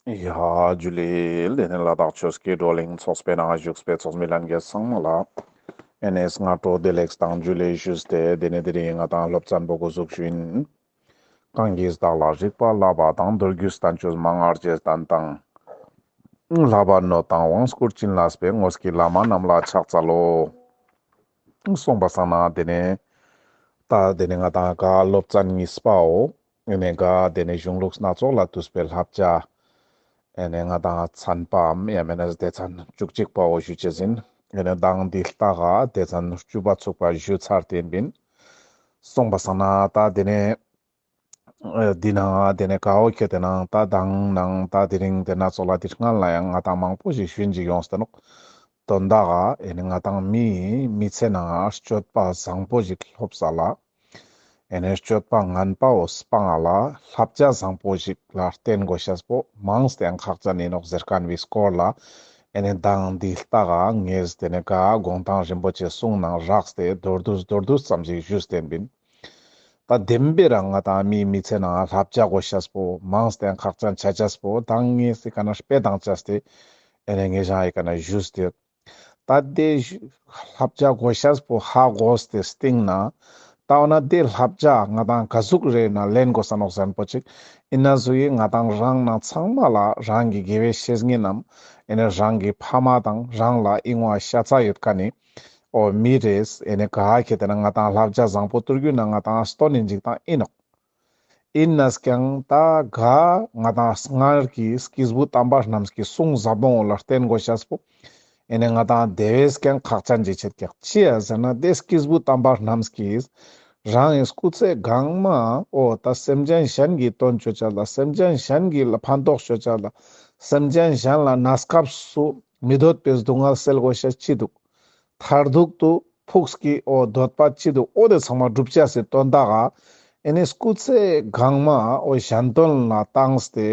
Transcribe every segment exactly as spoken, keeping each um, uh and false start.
ཡ་ཇུ་ལེ། དེ་ནས་ལ་དྭགས་ཆོས་ཀྱི་བགྲོ་གླེང་ཚོགས་པའི་ནང་བཞུགས་པའི་ཚོགས་མི་ལྷན་རྒྱས་ཚང་མ་ལ་ཨེ་ནས་སྔ་དྲོ་བདེ་ལེགས་དང་ཇུ་ལེ་ཞུས་ཏེ། དེ་ནས་དེ་རིང་ང་ཏང་སློབ་ཚན་པོ་འགོ་འཛུགས་ཞུ་ཡིན། གང་གིས་བདག་ལ་རིག་པ་བསླབ་པ་དང་། མདོ་རྒྱུད་བསྟན་བཅོས་མན་ངག་རྗེས་བསྟན་དང་། བསླབ་པ་ནོད་དང་དབང་བསྐུར་བྱིན་བརླབས་པའི། དངོས་ཀྱི་བླ་མ་རྣམས་ལ་ཕྱག་འཚལ་ལོ། གསུངས་པ་སང་ན་དེ་ནས་ད་དེ་ནས་ང་ཏང་ག་སློབ་ཚན་གཉིས་པའོ། ཨེ་ནས་ག་དེ་ནས་གཞུང་ལུགས་སྣ་ཚོགས་ལས་བཏུས་པའི་བསླབ་བྱ། ཨེ་ནས་ང་ཏང་ཚན་པའམ་ཡང་མེན་ན་སྡེ་ཚན་བཅུ་གཅིག་པའོ་ཞུ་ཅེས་ཡིན། ཨེ་ནས་མདང་འདི་ལྟ་ག་སྡེ་ཚན་བཅུ་པ་ཚུགས་པ་ཞུ་ཚར་ཏེ་ཡིན་པིན། གསུངས་པ་སང་ན་ད་དེ་ནས་ཨ་འདི་ནང་དེ་ནས་གའོ་ཁྱེད་དེ་ནང་ད་དང་ནང་ད་དེ་རིང་དེ་སྣ་ཚོགས་ལ་དེ་སྔ་ལ་ཡང་ང་ཏང་མང་པོ་ཞིག་ཞུ་ཡིན་ཅིག་ཡོངས་ཏེ་ནོག། དོན་དག་ཨེ་ནི་ང་ཏང་མི་མི་ཚེ་ནང་སྤྱོད་པ་བཟང་པོ་ཞིག་སློབ་ས་ལ། ཨེ་ནི་སྤྱོད་པ་ངན་པའོ་སྤང་ང་ལ་བསླབ་བྱ་བཟང་པོ་ཞིག་ལ་བརྟེན་དགོས་ཤེས་པོ་མངས་ཏེ་ཡང་ཁག་ཅན་ཡིན་ནོག་ཟེར་མཁན་བོའི་སྐོར་ལ། ཨེ་ནི་མདང་འདི་ལྟ་ག་ངས་དེ་ནས་ག་དགོངས་དང་རིན་པོ་ཆེ་གསུང་ནང་རགས་ཏེ་མདོར་བསྡུས་མདོར་བསྡུས་ཙམ་ཞིག་ཞུས་ཏེ་ཡིན་པིན། ད་བདེན་པའི་རང་ང་ཏང་མིའི་མི་ཚེ་ནང་བསླབ་བྱ་དགོས་ཤེས་པོ་མངས་ཏེ་ཁག་ཅན་ཆ་ཆེས་པོ་ད་ངས་སི་ཀ་ན་དཔེ་དང་བཅས་ཏེ་ཨེ་ནས་ངས་ཞང་ཨི་ཀ་ན་ཞུས་ཏེ། ད་དེ་བསླབ་བྱ་དགོས་ཤེས་པོ་ཧ་གོ་སྟེ་སྟིང་ན་ད་འོ་ན་དེ་བསླབ་བྱ་ང་ཏང་ག་ཟུག་རེ་ན་ལེན་དགོས་ས་ནོག་ཟེར་ན་པོ་ཅིག་ཨིན་ན་ཟུག་ཡིན། ང་ཏང་རང་ནང་ཚང་མ་ལ་རང་གི་དགེ་བའི་བཤེས་གཉེན་ནམ་ཨེ་ནས་རང་གི་ཕ་མ་དང་རང་ལ་ཨིན་བ་ཤ་ཚ་ཡོད་མཁན་ནི་འོ་མི་རེས། ཨེ་ནས་ག་ཁྱེད་དེ་ན་ང་ཏང་བསླབ་བྱ་བཟང་པོ་ཏུར་རྒྱུ་ན་ང་ཏང་སྟོན་ནི་འཇིག་དང་ཨིན་ནོག། ཨིན་ནས་ཀྱང་ད་ག་ང་ཏང་སྔར་གྱི་སྐྱེས་བུ་དམ་པ་རྣམས་ཀྱི་གསུང་ཟབ་མོ་ལ་བརྟེན་དགོས་ཤེས་པོ་ཨེ་ནས་ང་ཏང་དེ་བས་ཀྱང་ཁག་ཅན་ཅིག་ཆེད་ཀྱག། ཅི་ཡ་ཟེར་ན་དེ་སྐྱེས་བུ་དམ་པ་རྣམས་ཀྱིས་རང་གི་སྐུ་ཚེ་གང་མ་འོ་ད་སེམས་ཅན་གཞན་གྱི་དོན་ཅོ་ཅེས་ལ་སེམས་ཅན་གཞན་གྱི་ལ་ཕན་ཐོགས་ཅོ་ཅེས་ལ་སེམས་ཅན་གཞན་ལ་གནས་སྐབས་སུ་མི་འདོད་པའི་སྡུག་བསྔལ་སེལ་དགོས་ཤེས་ཅི་འདུག། མཐར་ཐུག་ཏུ་ཕུགས་ཀྱི་འོ་འདོད་པ་ཅི་འདུག་འོ་དེ་ཚང་མ་འགྲུབ་ཅེས་སི་དོན་དག་ག་ཨེ་ནི་སྐུ་ཚེ་གང་མ་འོ་གཞན་དོན་ལ་བཏང་སྟེ་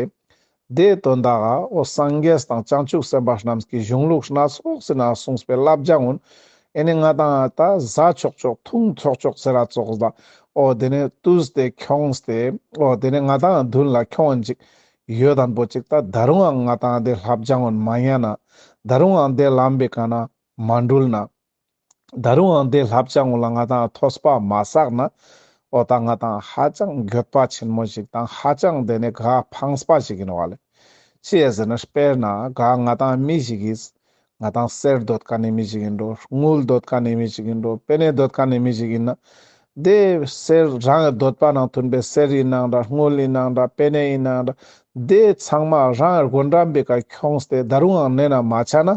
དེ་དོན་དག་ག་འོ་སངས་རྒྱས་དང་བྱང་ཆུབ་སེམས་དཔའ་རྣམས་ཀྱི་གཞུང་ལུགས་སྣ་ཚོགས་སི་ནང་གསུངས་པའི་བསླབ་བྱ་ངུན་ཨེ་ནི་ང་ཏང་ད་ཟ་ཆོག་ཆོག་འཐུང་ཆོག་ཆོག་ཟེར་ར་ཙོགས་ལ་འོ་དེ་ནས་བཏུས་ཏེ་ཁྱོངས་ཏེ་འོ་དེ་ནས་ང་ཏང་མདུན་ལ་ཁྱོང་ཅིག་ཡོད་དམ་པོ་ཅིག་ད་ད་རུང་ཡང་ང་ཏང་དེ་བསླབ་བྱ་ངུན་མ་ཉན་ན་ད་རུང་ཡང་དེ་ལམ་པའི་ཀ་ན་མ་འགྲུལ་ན། ད་རུང་ཡང་དེ་བསླབ་བྱ་ངུན་ལ་ང་ཏང་ཐོས་པ་མ་བསགས་ན། འོ་ད་ང་ཏང་ཧ་ཅང་འགྱོད་པ་ཆེན་མོ་ཞིག་དང་ཧ་ཅང་དེ་ནས་ག་ཕངས་པ་ཞིག་ཡིན་ནོག་ལེ། ཅི་ཡ་ཟེར་ན་དཔེར་ན་ག་ང་ཏང་མི་ཞིག་གིས་ང་ཏང་གསེར་འདོད་མཁན་ནི་མི་ཞིག་ཡིན་འགྲོ། དངུལ་འདོད་མཁན་ནི་མི་ཞིག་ཡིན་འགྲོ། པེ་ནེ་འདོད་མཁན་ནི་མི་ཞིག་ཡིན་ན། དེ་གསེར་རང་གི་འདོད་པ་ནང་མཐུན་པའི་གསེར་ཡིན་ནང་འདྲ་དངུལ་ཡིན་ནང་འདྲ་པེ་ནེ་ཡིན་ནང་འདྲ་དེ་ཚང་མ་རང་གི་སྒོ་འགྲམ་པའི་ཀ་ཁྱོངས་ཏེ་ད་རུང་ཡང་གནས་ན་མ་ཆ་ན།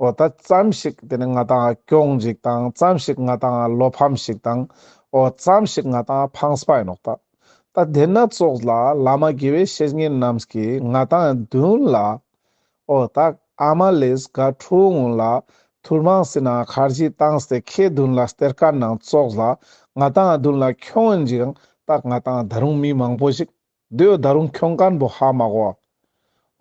འོ་ད་ཙམ་ཞིག་དེ་ནི་ང་ཏང་གྱོང་ཞིག་དང་ཙམ་ཞིག་ང་ཏང་བློ་ཕམ་ཞིག་དང་འོ་ཙམ་ཞིག་ང་ཏང་ཕངས་པ་ཡིན་ནོག་ད། ད་དེ་ན་ཙོགས་ལ་བླ་མ་དགེ་བའི་བཤེས་གཉེན་རྣམས་ཀྱིས་ང་ཏང་མདུན་ལ་འོ་ད་ཨ་མ་ལེས་ག་ཕྲུ་གུ་ལ་ཐུར་མང་སི་ནང་ཁར་ཇི་བཏང་སྟེ་ཁའི་མདུན་ལ་སྟེར་མཁན་ནང་ཙོགས་ལ་ང་ཏང་མདུན་ལ་ཁྱོང་ཡིན་ཅིག་ད་ང་ཏང་ད་རུང་མི་མང་པོ་ཞིག་དེའོ་ད་རུང་ཁྱོང་མཁན་པོ་ཧ་མ་གོ་བ།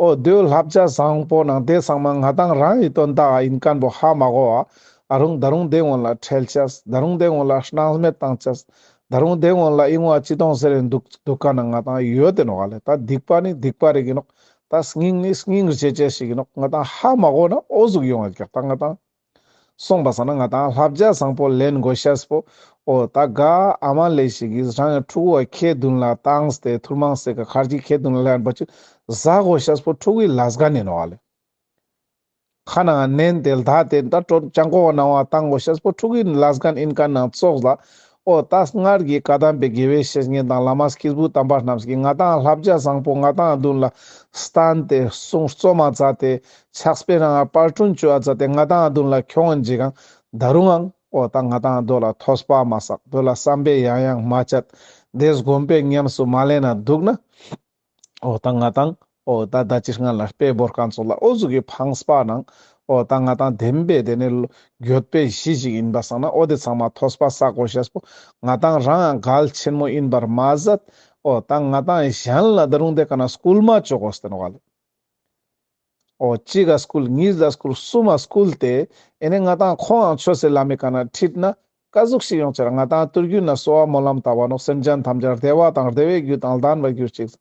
འོ་དེའོ་བསླབ་བྱ་བཟང་པོ་ནང་དེ་ཚང་མ་ང་ཏང་རང་གི་དོན་དག་ཡིན་མཁན་པོ་ཧ་མ་གོ་བ། ཨ་རུང་ད་རུང་དེ་ངོ་ལ་ཁྲེལ་ཅེས་ད་རུང་དེ་ངོ་ལ་སྣང་མེད་བཏང་ཅེས་ད་རུང་དེ་ངོ་ལ་ཨིན་བ་ཅི་གཏོང་ཟེར་རེ་འདུག་འདུག་མཁན་ང་ཏང་ཡོད་དེ་ནོག་ལེ། ད་སྡིག་པ་ནི་སྡིག་པ་རིག་ཡིན་ནོག། ད་སྙིང་ནི་སྙིང་རྗེ་ཅེས་ཞིག་ཡིན་ནོག། ང་ཏང་ཧ་མ་གོ་ན་འོ་ཟུག་ཡོང་བ་ཀྱག་ད་ང་ཏང་། གསུངས་པ་སང་ན་ང་ཏང་བསླབ་བྱ་བཟང་པོ་ལེན་དགོས་ཤེས་པོ། འོ་ད་ག་ཨ་མ་ལེ་ཞིག་གིས་རང་གི་ཕྲུ་གུ་བ་ཁའི་མདུན་ལ་བཏང་སྟེ་ཐུར་མང་སི་ཀ་ཁར་ཇི་ཁའི་མདུན་ལ་ལེན་པ་ཅིག་ཟ་དགོས་ཤེས་པོ་ཕྲུ་གུའི་ལས་འགན་ཡིན་ནོག་ལེ། ཁ་ནང་མནན་ཏེ་ལྡག་སྟེ་ད་ཅང་གོ་བ་ནང་བ་བཏང་དགོས་ཤེས་པོ་ཕྲུ་གུའི་ལས་འགན་ཡིན་མཁན་ནང་ཙོགས་ལ། འོ་ད་སྔར་གྱི་བཀའ་གདམས་པའི་དགེ་བའི་བཤེས་གཉེན་དང་བླ་མ་སྐྱེས་བུ་དམ་པ་རྣམས་ཀྱིས་ང་ཏང་བསླབ་བྱ་བཟང་པོ་ང་ཏང་མདུན་ལ་བསྟན་ཏེ་གསུང་རྩོམ་མ་མཛད་དེ་ཕྱག་དཔེ་རང་པར་སྐྲུན་བཅོ་བ་མཛད་དེ་ང་ཏང་མདུན་ལ་ཁྱོང་ཡིན་ཅིག་ད་རུང་ཡང་འོ་ད་ང་ཏང་མདོ་ལ་ཐོས་པ་མ་བསགས་མདོ་ལ་བསམ་པས་ཡང་ཡང་མ་དཔྱད་དེ་སྒོམ་པས་ཉམས་སུ་མ་ལེན་ན་འདུག་ན། འོ་ད་ང་ཏང་འོ་ད་ད་ཅི་སྔ་ལ་དཔེ་བོར་མཁན་ཙོགས་ལ་འོ་ཟུག་གི་ཕངས་པ་ནང་འོ་ད་ང་ཏང་བདེན་པའི་དེ་ནི་འགྱོད་པའི་གཞི་ཞིག་ཡིན་པ་སང་ན་འོ་དེ་ཚང་མ་ཐོས་པ་བསགས་དགོས་ཤེས་པོ་ང་ཏང་རང་ཡང་གལ་ཆེན་མོ་ཡིན་པར་མ་ཟད། འོ་ད་ང་ཏང་གཞན་ལ་ད་རུང་དེ་ཀ་ན་སྐུལ་མ་བཅོ་དགོས་ཏེ་ནོག་ལེ། འོ་གཅིག་ག་སྐུལ་གཉིས་ལ་སྐུལ་གསུམ་མ་སྐུལ་ཏེ་ཨེ་ནི་ང་ཏང་ཁོང་ཡང་ཆོས་སི་ལམ་མི་ཀ་ན་ཁྲིད་ན། ཀ་ཟུག་ཞིག་ཡོང་ཅེ་ར་ང་ཏང་ཏུར་རྒྱུད་ན་གསོལ་བ་སྨོན་ལམ་བཏབ་པ་ནོག། སེམས་ཅན་ཐམས་ཅད་བདེ་བ་དང་བདེ་བའི་རྒྱུ་དང་ལྡན་པར་གྱུར་ཅིག།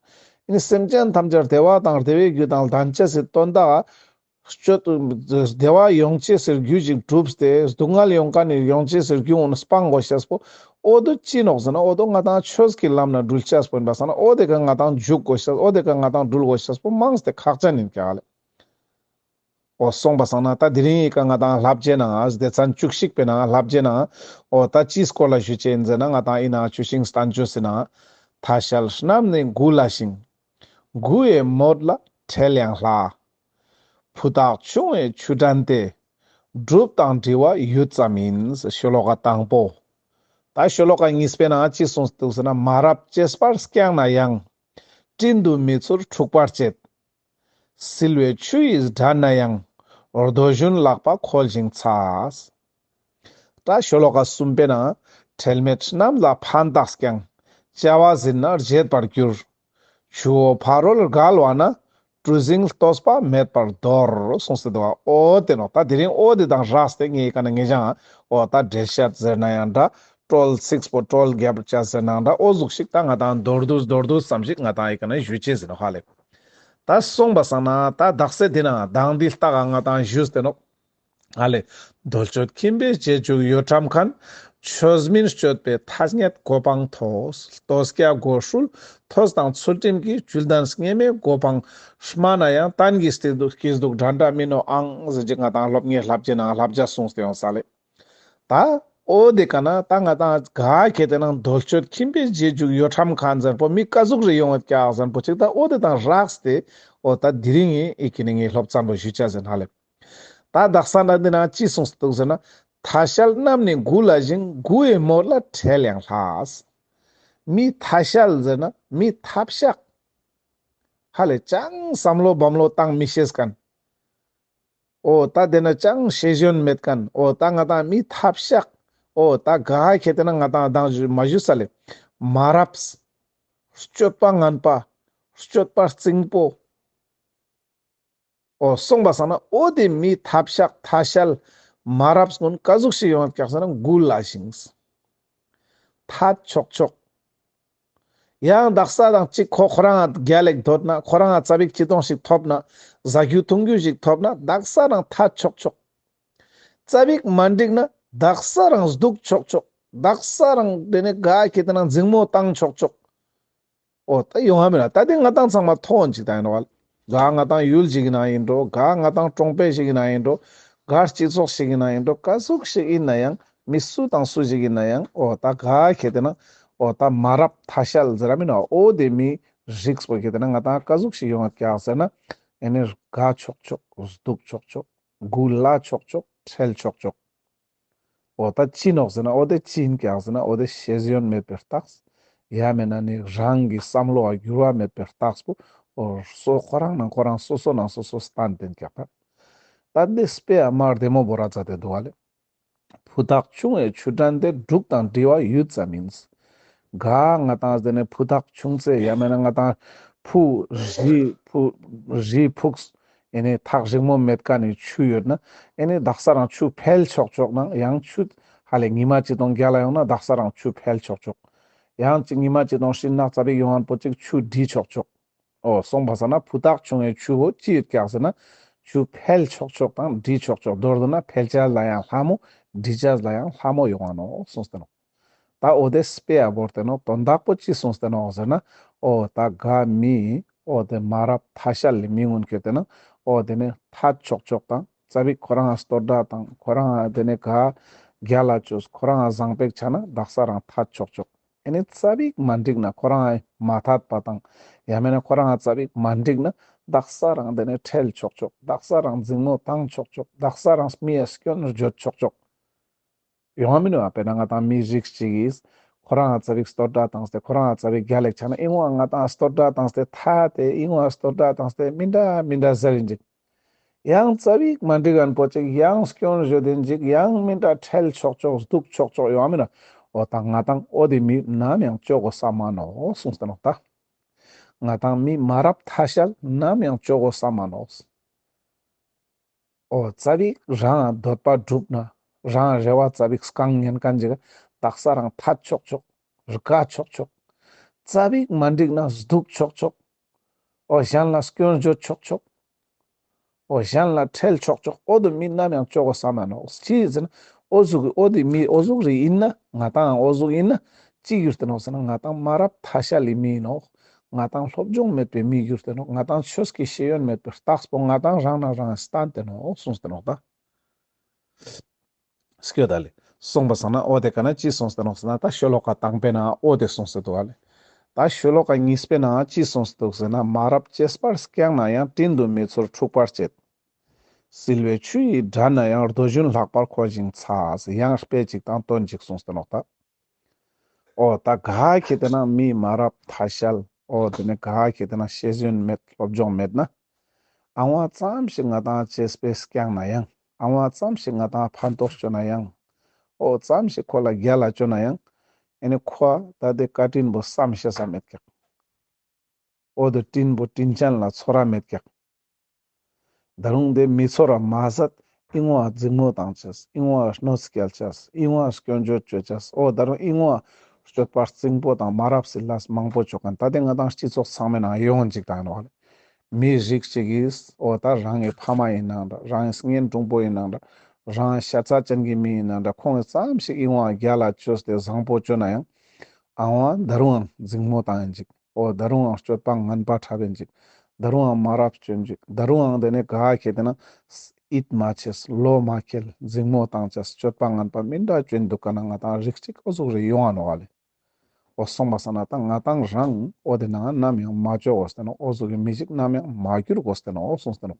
ཨེ་ནི་སེམས་ཅན་ཐམས་ཅད་བདེ་བ་དང་བདེ་བའི་རྒྱུ་དང་ལྡན་ཅེས་སི་དོན་དག་སྤྱོད། བདེ་བ་ཡོང་ཅེས་སི་རྒྱུ་ཞིག་བསྒྲུབས་ཏེ་སྡུག་བསྔལ་ཡོང་མཁན་ནི་ཡོང་ཅེས་སི་རྒྱུ་འོ་ན་སྤང་དགོས་ཤེས་པོ། འོ་དོ་ཅི་ནོག་ཟེར་ན་འོ་དོ་ང་ཏང་ཆོས་ཀྱི་ལམ་ན་འགྲུལ་ཅེས་པོ་ཡིན་པ་སང་ན་འོ་དེ་ཀ་ང་ཏང་འཇུག་དགོས་ཤེས། འོ་དེ་ཀ་ང་ཏང་འགྲུལ་དགོས་ཤེས་པོ་མང་སྟེ་ཁག་ཅན་ཡིན་ཀྱག་ལེ། འོ་སོང་པ་སང་ན་ད་དེ་རིང་ངི་ཀ་ང་ཏང་བསླབ་བྱའི་ནང་ང་སྡེ་ཚན་བཅུ་གཅིག་པའི་ནང་ང་བསླབ་བྱའི་ནང་ང་འོ་ད་ཅིའི་སྐོར་ལ་ཞུ་ཅེས་ཡིན་ཟེར་ན་ང་ཏང་ཡིན་ན་ཆུ་ཤིང་བསྟན་བཅོས་ཟེར་ན། ཐ་ཤལ་རྣམས་ནི་མགུ་ལ་ཞིང་། མགུ་བའི་མོད་ལ་ཁྲེལ་ཡང་སླ། ཕུ་ཐག་ཆུང་བའི་ཆུ་འདྲ་སྟེ། སྒྲུབ་དང་འབྲི་བ་ཡུད་ཙམ་ཡིན། ཤོ་ལོ་ཀ་དང་པོ། ད་ཤོ་ལོ་ཀ་གཉིས་པའི་ནང་ང་ཅི་གསུངས་འདུག་ཟེར་ན། མ་རབས་གཅེས་པར་བསྐྱངས་ན་ཡང་། སྤྲིན་དུ་མི་ཚུར་འཁྲུག་པར་བྱེད། བསིལ་བའི་ཆུ་ཡིས་དྲན་ན་ཡང་། རྡོ་ཞུན་ལག་པ་འཁོལ་ཞིང་ཚ། ད་ཤོ་ལོ་ཀ་གསུམ་པའི་ནང་། ཁྲེལ་མེད་རྣམས་ལ་ཕན་བཏགས་ཀྱང་། བྱ་བ་ཟིན་ན་བརྗེད་པར་འགྱུར། ཆུ་བོ་ཕ་རོལ་བརྒལ་བ་ན། གྲུ་གཟིངས་ལྟོས་པ་མེད་པར་དོར། གསུངས་ཏེ་འདུག་པ། འོ་དེ་ནོག་ད་དེ་རིང་འོ་དེ་དང་སྦྲགས་ཏེ་ངས་ཀ་ན་ངེད་ཅག་འོ་ད་འགྲེལ་བཤད་ཟེར་ན་ཡང་འདྲ། ཀྲོལ་ཚིགས་པོ་ཀྲོལ་རྒྱབ་ཅེས་ཟེར་ན་འདྲ། འོ་ཟུག་ཤིག་ད་ང་ཏང་མདོར་བསྡུས་མདོར་བསྡུས་ཙམ་ཞིག་ང་ཏང་ཡི་ཀ་ན་ཞུ་ཅེས་ཟེར་ནོག་ཧ་ལེ། ད་སོང་པ་སང་ན་ད་དག་ས་དེ་ན་དང་འདི་ལྟ་ག་ང་ཏང་ཞུས་ཏེ་ནོག་ཧ་ལེ། གདོལ་སྤྱོད་ཁྱིམ་པའི་རྗེས་འཇུག་ཡོ་ཁྲམ་མཁན། ཆོས་མིན་སྤྱོད་པའི་ཐ་སྙད་གོ་འཕང་མཐོ། ལྟོ་སྐྱ་སྒོ་ཧྲུལ་ཐོས་དང་ཚུལ་ཁྲིམས་ཀྱི། བཅུད་ལྡན་སྙེ་མའི་གོ་འཕང་སྨྲ་ན་ཡང་། གཏན་གྱི་སྐྱིད་སྡུག་སྐྱིད་སྡུག་འདྲ་འདྲ་མིན་ནོ་ཨང་། ཟེར་ཅིག་ང་ཏང་སློབ་གཉེར་བསླབ་བྱའི་ནང་བསླབ་བྱ་གསུངས་ཏེ་ཡོང་ས་ལེ། ད་འོ་དེ་ཀ་ན་ད་ང་ཏང་ག་ཁེ་ཏེ་ན་གདོལ་སྤྱོད་ཁྱིམ་པའི་རྗེས་འཇུག་ཡོ་ཁྲམ་མཁན་ཟེར་པོ་མི་ཀ་ཟུག་རེ་ཡོང་བ་ཀྱག་ཟེར་པོ་ཅིག་ད་འོ་དེ་དང་སྦྲགས་ཏེ་འོ་ད་དེ་རིང་ངི་ཨི་ཀི་ནི་ངའི་སློབ་ཚན་པོ་ཞུ་ཅེས་ཟེར་ན་ཧ་ལེ། ད་དག་ས་ན་འདི་ན་ཅི་གསུངས་འདུག་ཟེར་ན། ཐ་ཤལ་རྣམས་ནི་མགུ་ལ་ཞིང་། མགུ་བའི་མོད་ལ་ཁྲེལ་ཡང་སླ། མི་ཐ་ཤལ་ཟེར་ན་མི་ཐབས་ཤག་ཧ་ལེ་ཅང་བསམ་བློ་བམ་བློ་བཏང་མི་ཤེས་མཁན། འོ་ད་དེ་ན་ཅང་ཤེས་ཡོན་མེད་མཁན། འོ་ད་ང་ཏང་མི་ཐབས་ཤག་འོ་ད་ག་ཁེ་ཏེ་ན་ང་ཏང་དང་མ་ཞུ་ས་ལེ། མ་རབས། སྤྱོད་པ་ངན་པ། སྤྱོད་པ་རྩིང་པོ། འོ་སོང་པ་སང་ན་འོ་དེ་མི་ཐབས་ཤག་ཐ་ཤལ་མ་རབས་ཀུན་ཀ་ཟུག་ཤིག་ཡོང་བ་ཀྱག་ཟེར་ན་མགུ་ལ་ཞིང་། ཐད་ཆོག་ཆོག་ཡང་དག་ས་དང་གཅིག་ཁོ་ཁོ་རང་ང་རྒྱལ་ལེགས་འདོད་ན། ཁོ་རང་ང་ཙ་པིག་ཅི་ཏོང་ཞིག་ཐོབ་ན། ཟ་རྒྱུ་འཐུང་རྒྱུ་ཞིག་ཐོབ་ན་དག་ས་རང་ཐད་ཆོག་ཆོག་ཙ་པིག་མ་འགྲིག་ན་དག་ས་རང་སྡུག་ཆོག་ཆོག་དག་ས་རང་དེ་ནས་ག་ཁེ་ཏེ་ན་འཛིང་མོ་བཏང་ཆོག་ཆོག་འོ་ད་ཡོང་ང་མེད་ན་ད་དེ་ང་ཏང་ཚང་མ་མཐོང་ཅིག་ད་ཡིན་ནོག་ལེ། ག་ང་ཏང་ཡུལ་ཞིག་ཡིན་ན་ཡིན་འགྲོ། ག་ང་ཏང་གྲོང་པ་ཞིག་ཡིན་ན་ཡིན་འགྲོ། ག་སྤྱི་ཚོགས་ཤིག་ཡིན་ན་ཡིན་འགྲོ། ག་ཟུག་ཞིག་ཡིན་ན་ཡང་མི་སུ་དང་སུ་ཞིག་ཡིན་ན་ཡང་འོ་ད་ག་ཁེ་ཏེ་ན་འོ་ད་མ་རབས་ཐ་ཤལ་ཟེར་ར་མིན་ནོག་འོ་དེ་མི་རིགས་པོ་ཁེ་ཏེ་ན་ང་ཏང་ག་ཟུག་ཞིག་ཡོང་ང་ཀྱག་ཟེར་ན། ཨེ་ནི་དགའ་ཆོག་ཆོག་སྡུག་ཆོག་ཆོག་མགུ་ལ་ཆོག་ཆོག་ཁྲེལ་ཆོག་ཆོག་འོ་ད་ཅི་ནོག་ཟེར་ན། འོ་དེ་ཅི་ཡིན་ཀྱག་ཟེར་ན། འོ་དེ་ཤེས་ཡོན་མེད་པའི་རྟགས། ཡང་མེད་ན་ནི་རང་གི་བསམ་བློ་བ་འགྱུར་བ་མེད་པའི་རྟགས་པོ། འོ་སོ་ཁོ་རང་ནང་ཁོ་རང་སོ་སོ་ནང་སོ་སོ་སྟན་ཏེན་ཀྱག་ད། ད་འདི་དཔེ་ཡ་མ་བདེ་མོ་བོར་ར་མཛད་དེ་འདུག་ལེ། ཕུ་ཐག་ཆུང་བའི་ཆུ་འདྲ་སྟེ། འབྲུག་དང་འབྲི་བ་ཡུད་ཙམ་ཡིན། ག་ང་ཏང་དེ་ནས་ཕུ་ཐག་ཆུང་ཚེ་ཡང་མེད་ན་ང་ཏང་ཕུ་རི་ཕུ་རི་ཕུགས་ཨེ་ནས་ཐག་རིང་མོ་མེད་མཁན་ནི་ཆུ་ཡོད་ན་ཨེ་ནས་དག་ས་རང་ཆུ་འཕེལ་ཆོག་ཆོག་ན་ཡང་ཆུ་ཧ་ལས་ཉི་མ་ཅི་ཏོང་རྒྱལ་ལ་ཡོང་ན་དག་ས་རང་ཆུ་འཕེལ་ཆོག་ཆོག་ཡང་ཅིག་ཉི་མ་ཅི་ཏོང་ཧྲིན་ནག་ཙ་པིག་ཡོང་ངན་པོ་ཅིག་ཆུ་འབྲི་ཆོག་ཆོག་འོ་སོང་པ་སང་ན་ཕུ་ཐག་ཆུང་བའི་ཆུ་བོ་ཅི་ཡོད་ཀྱག་ཟེར་ན་ཆུ་འཕེལ་ཆོག་ཆོག་དང་འབྲི་ཆོག་ཆོག་མདོར་བསྡུ་ན་འཕེལ་ཅེས་ལ་ཡང་སླ་མོ་འབྲི་ཅེས་ལ་ཡང་སླ་མོ་ཡོང་ང་ནོག་གསུངས་ཏེ་ནོག་ད་འོ་དེ་དཔེ་ཡ་བོར་ཏེ་ནོག་དོན་དག་པོ་ཅི་གསུངས་ཏེ་ནོག་ཟེར་ན། འོ་ད་ག་མི་འོ་དེ་མ་རབས་ཐ་ཤལ་ལི་མི་ངུན་ཁེ་ཏེ་ན་འོ་དེ་ནས་ཐད་ཆོག་ཆོག་དང་ཙ་པིག་ཁོ་རང་ང་སྟོད་སྒྲ་དང་ཁོ་རང་ང་དེ་ནས་ག་རྒྱལ་ལ་ཅོས་ཁོ་རང་ང་བཟང་པེག་ཆ་ན་དག་ས་རང་ཐད་ཆོག་ཆོག་ཨེ་ནས་ཙ་པིག་མ་འགྲིག་ན་ཁོ་རང་ང་མ་ཐད་པ་དང་ཡང་མེད་ན་ཁོ་རང་ང་ཙ་པིག་མ་འགྲིག་ན་དག་ས་རང་དེ་ནས་ཁྲེལ་ཆོག་ཆོག་དག་ས་རང་འཛིང་མོ་བཏང་ཆོག་ཆོག་དག་ས་རང་མི་ཡ་སྐྱོན་བརྗོད་ཆོག་ཆོག་ཡོང་བ་མིན་ནོག་དཔེར་ན་ང་ཏང་མི་རིགས་ཅིག་གིས་ཁོ་རང་ང་ཙ་པིག་སྟོད་སྒྲ་བཏང་སྟེ་ཁོ་རང་ང་ཙ་པིག་རྒྱལ་ལེགས་ཆ་ན་ཨིན་ནོག་ང་ཏང་སྟོད་སྒྲ་བཏང་སྟེ་ཐད་དེ་ཨིན་ནོག་སྟོད་སྒྲ་བཏང་སྟེ་མི་འདྲ་མི་འདྲ་ཟེར་ཡིན་ཅིག་ཡང་ཙ་པིག་མ་འགྲིག་མཁན་པོ་ཅིག་ཡང་སྐྱོན་བརྗོད་དེན་ཅིག་ཡང་མི་འདྲ་ཁྲེལ་ཆོག་ཆོག་སྡུག་ཆོག་ཆོག་ཡོང་བ་མིན་ནོག་འོ་ད་ང་ཏང་འོ་དེ་མི་ནམ་ཡང་ཅོ་དགོས་ས་མ་ནོག་གསུངས་ཏེ་ནོག་ད་ང་ཏང་མི་མ་རབས་ཐ་ཤལ་ནམ་ཡང་ཅོ་དགོས་ས་མ་ནོག་འོ་ཙ་པིག་རང་འདོད་པ་འགྲུབ་ན་རང་རེ་བ་ཙ་པིག་སྐང་ཉན་མཁན་ཅིག་དག་ས་རང་ཐད་ཆོག་ཆོག་དགའ་ཆོག་ཆོག་ཙ་པིག་མ་འགྲིག་ན་སྡུག་ཆོག་ཆོག་འོ་གཞན་ལ་སྐྱོན་བརྗོད་ཆོག་ཆོག་འོ་གཞན་ལ་ཁྲེལ་ཆོག་ཆོག་འོ་དོ་མི་ནམ་ཡང་ཅོ་གོས་ས་མ་ནོག་ཅི་ཟེར་ན་འོ་ཟུག་གི་འོ་དེ་མི་འོ་ཟུག་རེ་ཡིན་ན་ང་ཏང་འོ་ཟུག་ཡིན་ན་ཅི་གྱུར་ཏེ་ནོག་ཟེར་ན་ང་ཏང་མ་རབས་ཐ་ཤལ་ལི་མི་ཡིན་ནོག་ང་ཏང་སློབ་སྦྱོང་མེད་པའི་མི་གྱུར་ཏེ་ནོག་ང་ཏང་ཆོས་ཀྱི་ཤེས་ཡོན་མེད་པའི་རྟགས་པོ་ང་ཏང་རང་ན་རང་སྟན་ཏེ་ནོག་གསུངས་ཏེ་ནོག་ད། སྐྱོད་ད་ལེ། སོང་པ་སང་ན་འོ་དེ་ཀ་ན་ཅི་གསུངས་ཏེ་ནོག་ཟེར་ན་ད་ཤོ་ལོ་ཀ་དང་པོའི་ནང་འོ་དེ་གསུངས་ཏེ་འདུག་ལེ། ད་ཤོ་ལོ་ཀ་གཉིས་པའི་ནང་ཅི་གསུངས་ཏེ་འདུག་ཟེར་ན་མ་རབས་གཅེས་པར་བསྐྱངས་ན་ཡང་། དྲིན་དུ་མི་ཚོར་འཁྲུག་པར་བྱེད། བསིལ་བའི་ཆུ་ཡིས་དགྲ་ན་ཡང་། རྡོ་རྗེའི་ལྷག་པར་འཁོར་ཞིང་ཚ། ཡང་དཔེ་གཅིག་དང་དོན་གཅིག་གསུངས་ཏེ་ནོག་ད། འོ་ད་ག་ཁེ་ཏེ་ན་མི་མ་རབས་ཐ་ཤལ། འོ་དེ་ནས་ག་ཁེ་ཏེ་ན་ཤེས་ཡོན་མེད་སློབ་སྦྱོང་མེད་ན། ཨ་བ་ཙམ་ཞིག་ང་ཏང་གཅེས་པར་བསྐྱངས་ན་ཡང་། ཨ་བ་ཙམ་ཞིག་ང་ཏང་ཕན་ཐོགས་བཅོ་ན་ཡང་། འོ་ཙམ་ཞིག་ཁོ་ལ་རྒྱལ་ལ་བཅོ་ན་ཡང་། ཨེ་ནི་ཁོ་ད་དེ་བཀའ་དྲིན་པོ་བསམ་ཤེས་ས་མེད་ཀྱག་འོ་དེ་དྲིན་པོ་དྲིན་ཅན་ལ་ཚོར་ར་མེད་ཀྱག་ད་རུང་དེ་མི་ཚོར་ར་མ་ཟད་ཨིན་བ་འཛིང་མོ་བཏང་ཅེས། ཨིན་བ་གནོད་སྐྱེལ་ཅེས། ཨིན་བ་སྐྱོན་བརྗོད་བཅོ་ཅེས། འོ་ད་རུང་ཨིན་བ་སྤྱོད་པ་རྩིང་པོ་དང་མ་རབས་སི་ལས་མང་པོ་བཅོ་མཁན་ད་དེ་ང་ཏང་སྤྱི་ཚོགས་ཚང་མའི་ནང་ཡོང་ཅིག་ད་ཡིན་ནོག་ལེ། མི་རིགས་གཅིག་གིས་འོ་ད་རང་གི་ཕ་མ་ཡིན་ནང་འདྲ། རང་གི་གཉེན་དྲུང་པོ་ཡིན་ནང་འདྲ། རང་ཤ་ཚ་ཅན་གྱི་མི་ཡིན་ནང་འདྲ། ཁོང་གིས་ཙམ་ཞིག་ཨིན་བ་རྒྱལ་ལ་བཅོས་ཏེ་བཟང་པོ་བཅོ་ན་ཡང་། ཨ་བ་ད་རུང་འཛིང་མོ་བཏང་ཡིན་ཅིག་འོ་ད་རུང་སྤྱོད་པ་ངན་པ་འཁྲབ་ཡིན་ཅིག་ད་རུང་མ་རབས་བཅོ་ཡིན་ཅིག་ད་རུང་དེ་ནས་ག་ཁེ་ཏེ་ན་ཡིད་མ་ཆེས། བློ་མ་ཁེལ། འཛིང་མོ་བཏང་ཅེས། སྤྱོད་པ་ངན་པ་མི་འདྲ་བཅོ་ཡིན་འདུག་ག་ན་ང་ཏང་རིགས་གཅིག་འོ་ཟུག་རེ་ཡོང་ང་ནོག་ལེ། འོ་སོང་པ་སང་ན་ད་ང་ཏང་རང་འོ་དེ་ནང་ནམ་ཡང་མ་བཅོ་གོས་ཏེ་ནོག་འོ་ཟུག་གི་མི་ཞིག་ནམ་ཡང་མ་གྱུར་གོས་ཏེ་ནོག་འོ་གསུངས་ཏེ་ནོག་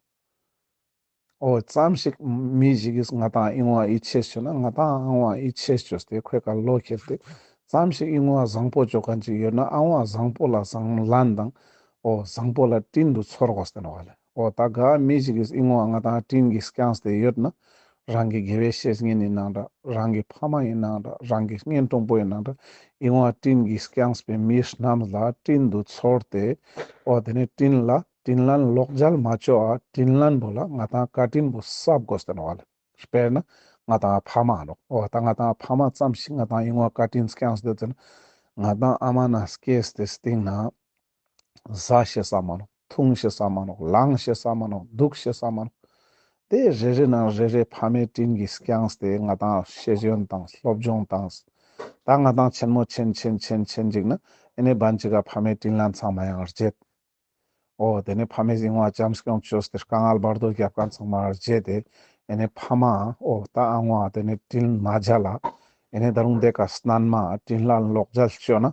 འོ་ཙམ་ཞིག་མི་ཞིག་གིས་ང་ཏང་ཨིན་བ་ཡིད་ཆེས་བཅོས་ན། ང་ཏང་ཨ་བ་ཡིད་ཆེས་བཅོས་ཏེ་ཁོའི་ཀ་བློ་ཁེལ་ཏེ་ཙམ་ཞིག་ཨིན་བ་བཟང་པོ་བཅོ་མཁན་ཅིག་ཡོད་ན་ཨ་བ་བཟང་པོ་ལ་བཟང་ལན་དང་། འོ་བཟང་པོ་ལ་དྲིན་དུ་ཚོར་གོས་ཏེ་ནོག་ལེ། འོ་ད་ག་མི་ཞིག་གིས་ཨིན་བ་ང་ཏང་དྲིན་གྱིས་བསྐྱངས་ཏེ་ཡོད་ན། རང་གི་དགེ་བའི་བཤེས་གཉེན་ཡིན་ནང་འདྲ། རང་གི་ཕ་མ་ཡིན་ནང་འདྲ། རང་གི་གཉེན་དྲུང་པོ་ཡིན་ནང་འདྲ། ཨིན་བ་དྲིན་གྱིས་བསྐྱངས་པའི་མི་རྣམས་ལ་དྲིན་དུ་ཚོར་ཏེ། འོ་དེ་ནས་དྲིན་ལ་དྲིན་ལན་ལོག་འཇལ་མ་བཅོ་བ་དྲིན་ལན་པོ་ལ་ང་ཏང་བཀའ་དྲིན་པོ་གསབ་གོས་ཏེ་ནོག་ལེ། དཔེར་ན་ང་ཏང་ཕ་མ་ནོག་འོ་ད་ང་ཏང་ཕ་མ་ཙམ་ཞིག་ང་ཏང་ཨིན་བ་བཀའ་དྲིན་བསྐྱངས་ཏེ་ཡོད་ན། ང་ཏང་ཨ་མ་ན་སྐྱེས་ཏེ་སྟིང་ན། ཟ་ཤེས་ས་མ་ནོག་འཐུང་ཤེས་ས་མ་ནོག་ལངས་ཤེས་ས་མ་ནོག་འདུག་ཤེས་ས་མ་ནོག་དེ་རེ་རེ་ནང་རེ་རེ་ཕ་མའི་དྲིན་གྱིས་བསྐྱངས་ཏེ་ང་ཏང་ཤེས་ཡོན་དང་སློབ་སྦྱོང་དང་། ད་ང་ཏང་ཆེན་མོ་ཆེན་ཆེན་ཆེན་ཆེན་ཅིག་ན་ཨེ་ནས་བན་ཅིག་ག་ཕ་མའི་དྲིན་ལན་ཚང་མ་ཡང་བརྗེད། འོ་དེ་ནས་ཕ་མའི་ཨིན་བ་བྱམས་སྐྱོང་བཅོས་ཏེ་དཀའ་ངལ་བར་དོ་རྒྱབ་མཁན་ཚང་མ་བརྗེད་དེ། ཨེ་ནས་ཕ་མ་འོ་ད་ཨ་བ་དེ་ནས་དྲིན་མ་འཇལ་ལ། ཨེ་ནས་ད་རུང་དེ་ཀ་སྣན་མ་དྲིན་ལན་ལོག་འཇལ་བཅོས་ན།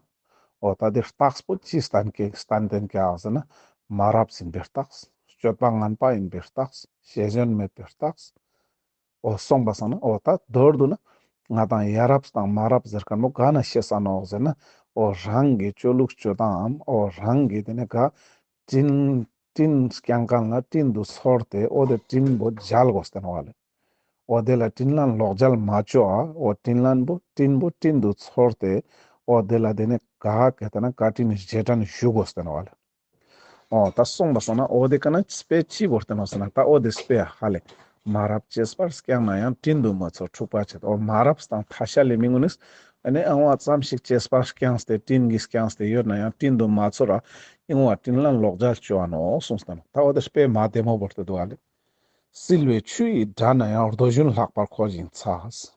འོ་ད་དེ་རྟགས་པོ་ཅི་སྟན་ཀྱག་སྟན་ཏེན་ཀྱག་ཟེར་ན། མ་རབས་ཡིན་པའི་རྟགས། སྤྱོད་པ་ངན་པ་ཡིན་པའི་རྟགས། ཤེས་ཡོན་མེད་པའི་རྟགས། འོ་སོང་པ་སང་ན་འོ་ད་མདོར་བསྡུ་ན། ང་ཏང་ཡ་རབས་དང་མ་རབས་ཟེར་མཁན་པོ་ག་ན་ཤེས་ས་ནོག་ཟེར་ན། འོ་རང་གི་བཅོ་ལུགས་བཅོ་སྟངས་འམ་འོ་རང་གི་དེ་ནས་ག་དྲིན་དྲིན་བསྐྱང་མཁན་ལ་དྲིན་དུ་ཚོར་ཏེ་འོ་དེ་དྲིན་པོ་འཇལ་གོས་ཏེ་ནོག་ལེ། འོ་དེ་ལ་དྲིན་ལན་ལོག་འཇལ་མ་བཅོ་ཨ། འོ་དྲིན་ལན་པོ་དྲིན་པོ་དྲིན་དུ་ཚོར་ཏེ། འོ་དེ་ལ་དེ་ནས་ག་གེ་ད་ན་བཀའ་དྲིན་རྗེས་དྲན་ཞུ་གོས་ཏེ་ནོག་ལེ། འོ་ད་སོང་པ་སང་ན་འོ་དེ་ཀ་ན་དཔེ་ཅི་བོར་ཏེ་ནོག་ཟེར་ན་ད་འོ་དེ་དཔེ་ཧ་ལེ། མ་རབས་གཅེས་པར་བསྐྱངས་ན་ཡང་། དྲིན་དུ་མི་ཚོར་འཁྲུག་པར་བྱེད། འོ་མ་རབས་དང་ཐ་ཤལ་ལི་མི་ངུན་ནིས་ཨེ་ནས་ཨ་བ་ཙམ་ཞིག་གཅེས་པར་བསྐྱངས་ཏེ་དྲིན་གྱིས་བསྐྱངས་ཏེ་ཡོད་ན་ཡང་དྲིན་དུ་མ་ཚོར་ར་ཨིན་བ་དྲིན་ལན་ལོག་འཇལ་བཅོ་ཨ་ནོག་གསུངས་ཏེ་ནོག་ད་འོ་དེ་དཔེ་མ་བདེ་མོ་བོར་ཏེ་འདུག་ཨ་ལེ། བསིལ་བའི་ཆུ་ཡིས་དགྲ་ན་ཡང་། རྡོ་རྗེའི་ལྷག་པར་འཁོར་ཞིང་ཚ།